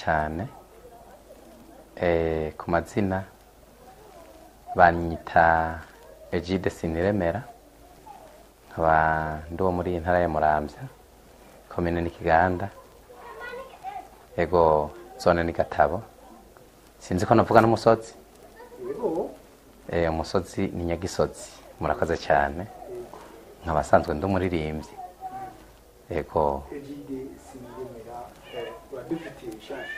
Cyane. Ku mazina banyita Egide Siniremera, nkaba ndi uwo muri iyi ntara ya Muramvya, komine ni Kiganda, ego, zone ni Gatabo. Sinzi ko navuga n'umusozi. Yego. Umusozi ni Nyagisozi. Murakoze cyane. Nkaba asanzwe ndi umuririmbyi, ego. Egide Siniremera, uradufitiye bishasha?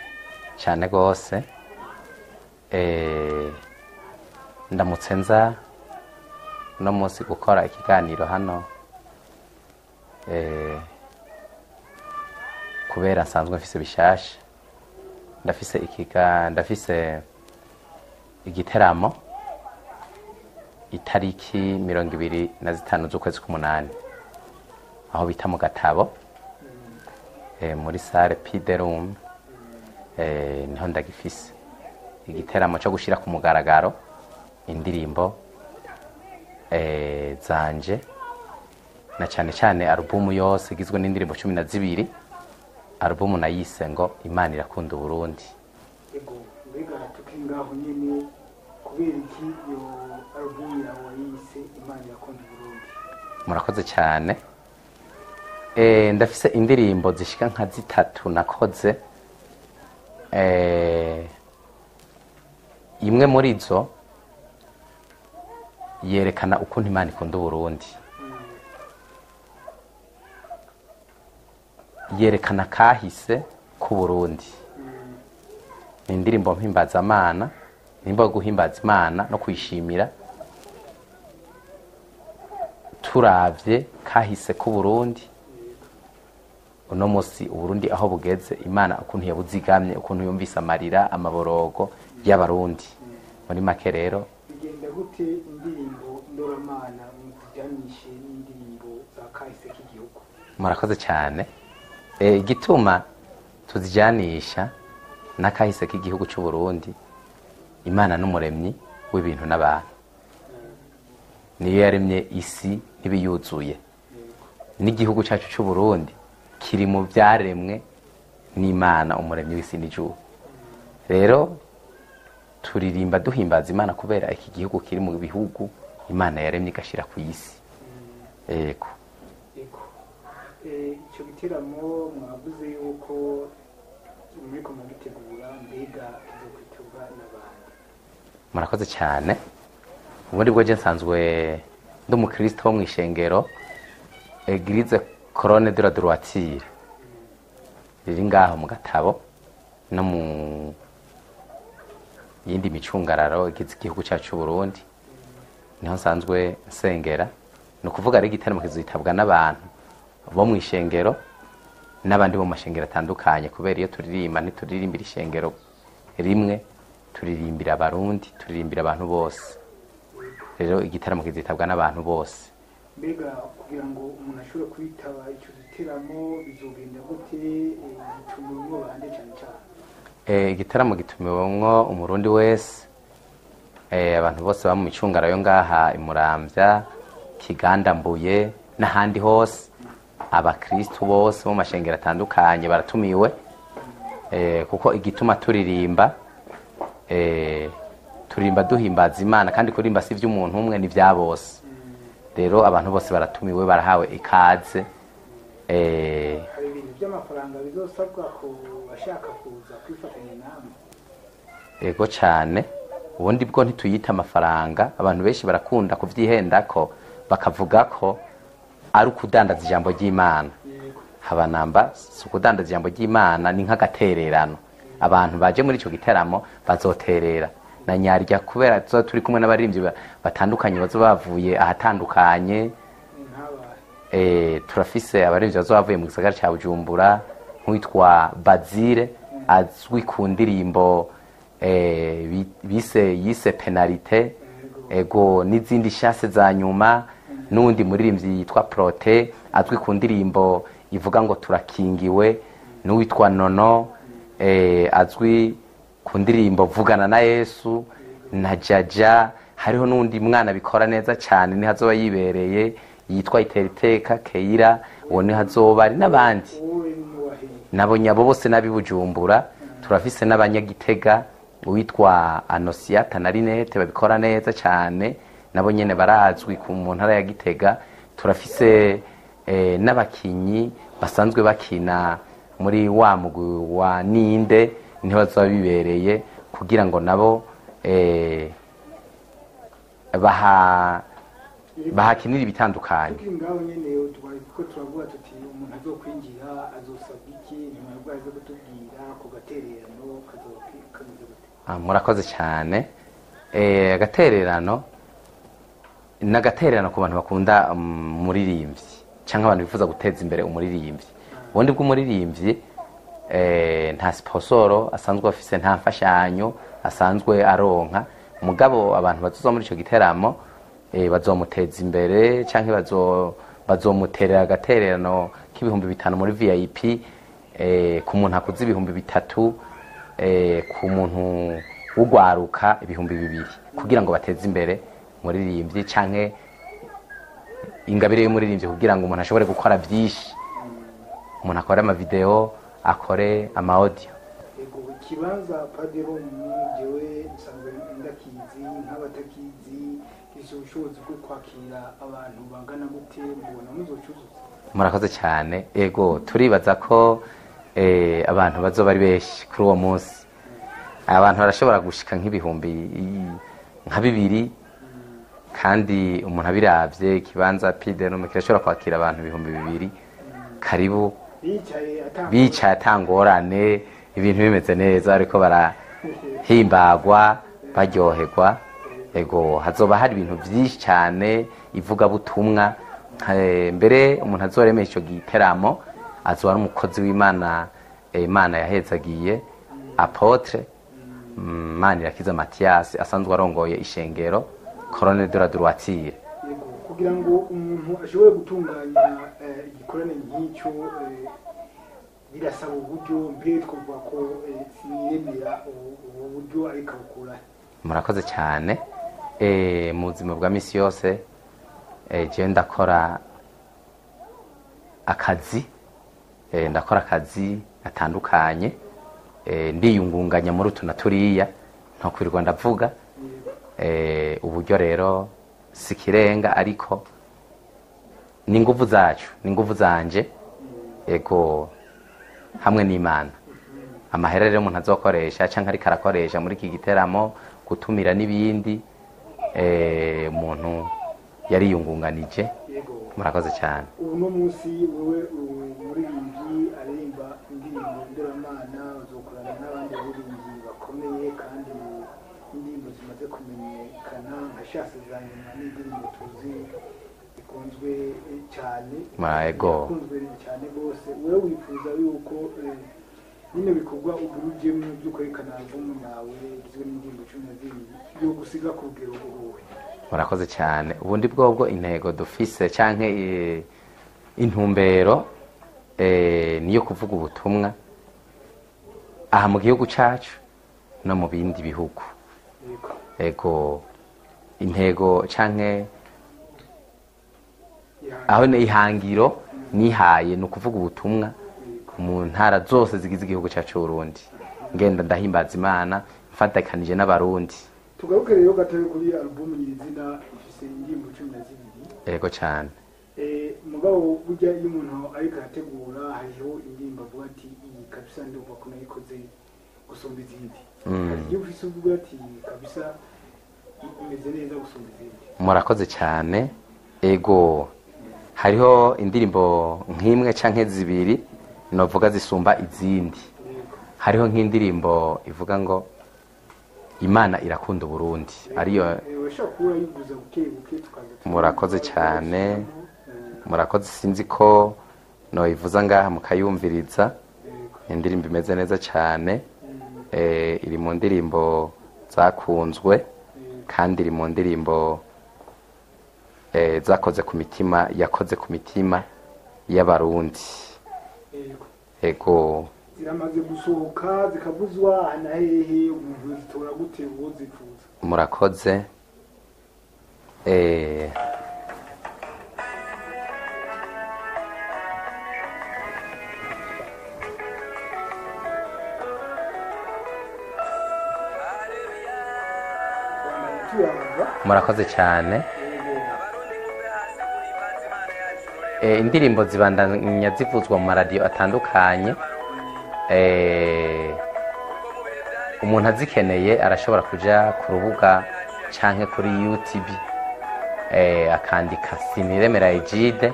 Cyane rwose. Ndamutse nza uno munsi gukora ikiganiro hano kubera nsanzwe mfise bishasha. Ndafise igiteramo itariki 25 z'ukwezi k'umunani, aho bita mu Gatabo, muri salle Piderum. Niho ndagifise igiteramo cyo gushira ku mugaragaro indirimbo zanje, na cyane cyane alubumu yose igizwe n'indirimbo 12, alubumu nayise ngo "Imana irakunda Uburundi". Ego, mbega tukiri ngaho nyene, kubera iki iyo alubumu yawe wayise "Imana irakunda Uburundi"? Murakoze cyane. Ndafise indirimbo zishika nka zitatu nakoze. Imwe muri zo yerekana ukuntu Imana ikunda Uburundi, yerekana kahise k'Uburundi. Ni indirimbo mpimbazamana, nimba yo guhimbaza Imana no kuyishimira turavye kahise k'Uburundi, uno musi Uburundi aho bugeze, Imana ukuntu yabuzigamye, ukuntu yumvise amarira, amaborogo y'Abarundi muri make rero. Bigenda gute indirimbo ndoramana muzijanishe n'indirimbo za kahise k'igihugu? Murakoze cyane. Igituma tuzijanisha n'akahise k'igihugu cy'u Burundi, Imana n'umuremyi w'ibintu n'abantu, niyo yaremye isi n'ibiyuzuye, n'igihugu cyacu cy'u Burundi kiri mu byaremwe n'Imana umuremyi w'isi n'ijuru. Rero turirimba duhimbaza Imana kubera iki gihugu kiri mu bihugu Imana yaremye igashira ku isi, yego. Ego. Icyo giteramo mwavuze yuko muriko mugitegura, mbega kizokwitabwa n'abandi? Murakoze cyane. Ubundi bwo je nsanzwe ndi umukristo wo mw'ishengero Eglise Colonne de la Droiture riri ngaho mu Gatabo no mu yindi micungararo igize igihugu cyacu cy'u Burundi, niho nsanzwe nsengera. Ni ukuvuga rero igitaramo kizitabwa n'abantu bo mu ishengero n'abandi bo mu mashengero atandukanye, kubera iyo turirimba ntituririmbira ishengero rimwe, turirimbira Abarundi, turirimbira abantu bose. Rero igitaramo kizitabwa n'abantu bose. Mbega kugira ngo umuntu ashobore kwitaba icyo giteramo bizogenda gute? Gitumiwemwo bande cane cane? Igitaramo gitumiwemwo Umurundi wese, abantu bose baba mu micungara yo ngaha imuramvya, Kiganda, Mbuye n'ahandi hose. Abakristu bose bo mu mashengero atandukanye baratumiwe, kuko igituma turirimba, turirimba duhimbaza Imana, kandi kuririmba si ivy'umuntu umwe, ni vya bose. Rero abantu bose baratumiwe, barahawe ikaze. Hari ibintu by'amafaranga bizosabwa ku bashaka kuza kwifatanya namwe? Ego cyane. Ubundi bwo ntituyita amafaranga. Abantu benshi barakunda kuvyihendako bakavuga ko ari ukudandaza ijambo ry'Imana. Habanamba, si ukudandaza ijambo ry'Imana, ni nk'agatererano. Abantu baje muri ico giteramo bazoterera na nyarya, kubera tuzoba turi kumwe n'abaririmbyi batandukanye bazoba bavuye ahatandukanye. Nkabahe? Turafise abaririmbyi bazoba bavuye mu gisagara ca Bujumbura, nk'uwitwa Bazire azwi ku ndirimbo bise yise "Penalite", ego, n'izindi shase za nyuma, n'uwundi muririmbyi yitwa Prote azwi ku ndirimbo ivuga ngo "Turakingiwe", n'uwitwa Nono azwi ku ndirimbo "Vugana na Yesu", na Jaja. Hariho n'undi mwana bikora neza cyane, niho azoba yibereye, yitwa Iteriteka Keira, uwo niho azoba ari, n'abandi. Wowe n'uwahe? Nabo nyabo bose n'ab'i Bujumbura. Turafise n'abanyagitega, uwitwa Anosiata na Rinete, babikora neza cyane, nabo nyene barazwi ku mu ntara ya Gitega. Turafise n'abakinyi basanzwe bakina muri wa mugwi wa Ninde, niho bazoba bibereye kugira ngo nabo baha bahakinira ibitandukanye. Tukiri ngaho nyene, twari ko turavuga tuti umuntu azokwinjira azosabwa iki? Nyuma yo aza kutubwira ku gatererano kazoba kameze gute? Ah, murakoze cyane. Agatererano ni agatererano ku bantu bakunda umuririmbyi cyangwa abantu bifuza guteza imbere umuririmbyi. Ubundi bw'umuririmbyi nta sponsor asanzwe afise, nta mfashanyo asanzwe aronka. Mugabo abantu bazoza muri ico giteramo bazomuteza imbere canke bazomuterera agatererano k'5,000 muri VIP, ku muntu akuze 3,000, ku muntu w'ugwaruka 2,000, kugira ngo bateze imbere umuririmbyi canke ingabire y'umuririmbyi, kugira ngo umuntu ashobore gukora byinshi, umuntu akore amavideo, akore ama audio. Ego, ikibanza Padero jewe nsanzwe ndakizi, nk'abatakizi, gifise ubushobozi bwo kwakira abantu bangana gute? Mubona muzocuzuza? Murakoze cyane. Ego, turibaza ko abantu bazoba ari benshi kuri uwo munsi. Abantu barashobora gushika nk'ibihumbi nka 2, kandi umuntu abiravye ikibanza Piderume kirashobora kwakira abantu 2,000 karibu. Bicaye ata Bicaye atangorane, ibintu bimeze neza, ariko barahimbagwa, baryoherwa. Ego, hazoba hari ibintu byinshi cyane, ivugabutumwa. Mbere umuntu azoremesha ico giteramo azoba ari umukozi w'Imana, Imana yahezagiye, Apôtre Manirakiza Mathias, asanzwe arongoye ishengero Colonne de la Droiture. Yego, kugira ngo umuntu ashobore gutunganya igikorane nk'icyo birasaba uburyo. Mbere twavuga ko siniremera ubu buryo, ariko abukura? Murakoze cyane. Mu buzima bwa misi yose jewe ndakora akazi, ndakora akazi gatandukanye, ndiyungunganya muri utu na turiya, ntakwirirwa ndavuga. Uburyo rero si ikirenga, ariko ni inguvu zacu, ni inguvu zanje, ego, hamwe n'Imana. Amahera rero umuntu azokoresha canke ariko arakoresha muri iki giteramo, gutumira n'ibindi, umuntu yariyungunganije. Murakoze cyane. Ubu no munsi wowe umuririmbyi aririmba indirimbo ndoramana, uzokorana n'abandi baririmbyi bakomeye kandi indirimbo zimaze kumenyekana nka Shase za nyuma, n'indirimbo tuzi ikunzwe cyane. Yego. Ikunzwe cyane rwose. Wowe wifuza yuko bino bikorwa uburujyemo byo kwerekana album yawe igizwe n'indirimbo 12 yo gusiga ku rugero uruhe? Murakoze cyane. Ubundi bwobwo intego dufise canke intumbero niyo kuvuga ubutumwa aha mu gihugu cacu no mu bindi bihugu. Ego, intego canke aho ni ihangiro nihaye ni ukuvuga ubutumwa mu ntara zose zigize igihugu cacu Burundi, ngenda ndahimbaza Imana mfatakanije n'Abarundi. Tugaruke rero gatoya kuri album nyizina, ifise indirimbo 12. Ego cyane. Mugabo burya iyo umuntu ariko arategura hariho indirimbo avuga ati iyi kabisa ndumva ko nayikoze gusumba izindi. Hari igihe ufise uvuga ati kabisa imeze neza gusumba izindi? Murakoze cyane. Ego, hariho indirimbo nk'imwe canke zibiri novuga zisumba izindi. Hariho nk'indirimbo ivuga ngo Imana irakunda Burundi, ariyo. Urashobora kuba yivuza buke buke tukaza. Murakoze cyane. Murakoze. Sinzi ko noyivuza ngaha mukayumviriza. Indirimbo imeze neza cyane, iri mu ndirimbo zakunzwe kandi iri mu ndirimbo zakoze ku mitima, yakoze ku mitima y'Abarundi. Ego. Ziramaze gusohoka zikavuzwa na hehe? Umuntu zitora gute uwo zifuza? Murakoze. tuyaga. Murakoze cyane. Indirimbo zibandanya zivuzwa mu maradiyo atandukanye. Umuntu azikeneye arashobora kuja ku rubuga canke kuri YouTube, akandika Siniremera Egide.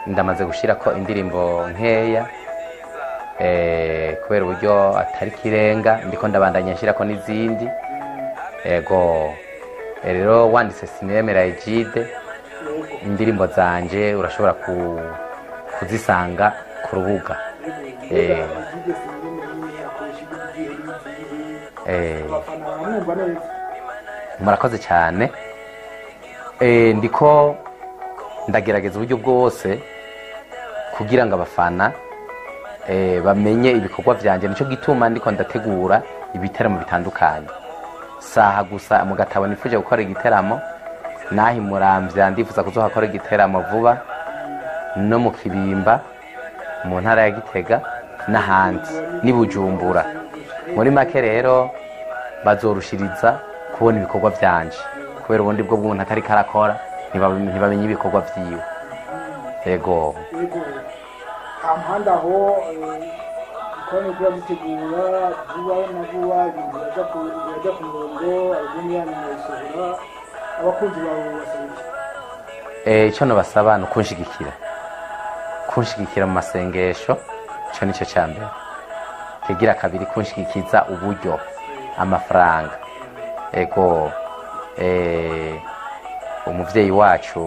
Ndamaze gushirako indirimbo nkeya, kubera uburyo atari kirenga ndiko ndabandanya nshirako n'izindi. Ego, rero wanditse Siniremera Egide, indirimbo zanje urashobora kuzisanga ku rubuga. Egide Siniremera nyine akoresha igihe n'izihe? Abafana baramwumva neza? Murakoze cyane. Ndiko ndagerageza uburyo bwose kugira ngo abafana bamenye ibikorwa vyanje. Nico gituma ndiko ndategura ibiteramo bitandukanye, saha gusa mu gatabo nifuje gukora igiteramo, nahi Muramvya ndifuza kuzohakora igiteramo vuba, no mu Kibimba mu ntara ya Gitega n'ahandi n'i Bujumbura. Muri make rero bazorushiriza kubona ibikorwa vyanje, kubera ubundi bwo bw'umuntu atariko arakora ntibamenye ibikorwa vyiwe. Ego. Yego, nta mpande aho ibikorwa kuba bitegura vuba na vuba, ibintu biraja ku murongo, alubumu yanyu murayisohora. Abakunzi bawe basaba iki? Ico nobasaba ni ukunshigikira, kunshigikira mu masengesho, ico nico ca mbere. Kigira kabiri, kunshigikiza uburyo, amafaranga. Ego, umuvyeyi wacu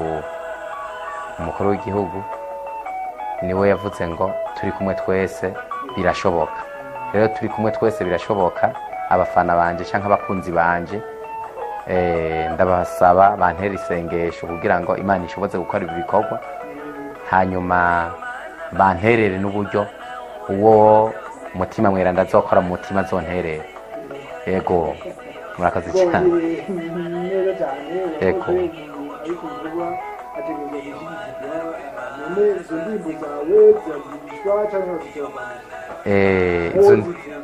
umukuru w'igihugu niwe yavuze ngo turi kumwe twese birashoboka. Rero turi kumwe twese birashoboka. Abafana banje canke abakunzi banje, ndabasaba bantera isengesho kugira ngo Imana ishoboze gukora ibi bikorwa, hanyuma banterere n'uburyo uwo mutima mweranda azokora mu mutima azonterere. Ego, murakoze cyane. Neza cyane. Ego. Urakoze. Umuntu ariko vuba ategerezwa gushyigikirwa. None izo ndirimbo zawe ziragurishwa cyangwa bazisaba kwandika? Izo Wowe uzifuza?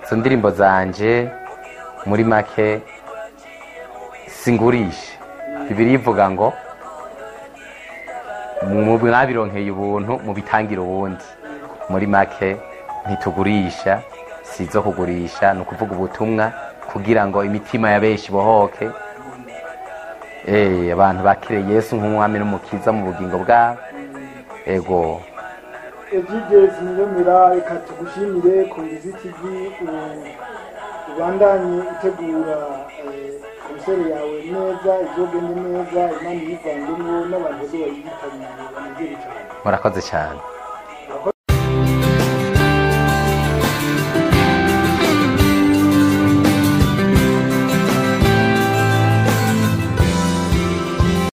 Izo ndirimbo zanje muri make singurisha. Bibiliya ivuga ngo mwabironkeye ubuntu mubitangire ubundi. Muri make ntitugurisha, si izo kugurisha, ni ukuvuga ubutumwa kugira ngo imitima ya benshi bohoke, abantu bakire Yesu nk'umwami n'umukiza mu bugingo bwabo. Ego. Egide Siniremera, reka tugushimire ku Ngizi TV. Ubandanye utegura concert yawe neza, izogende neza, Imana iyivangemo n'abantu bazoba bayitabiriye banezere cyane. Murakoze cyane.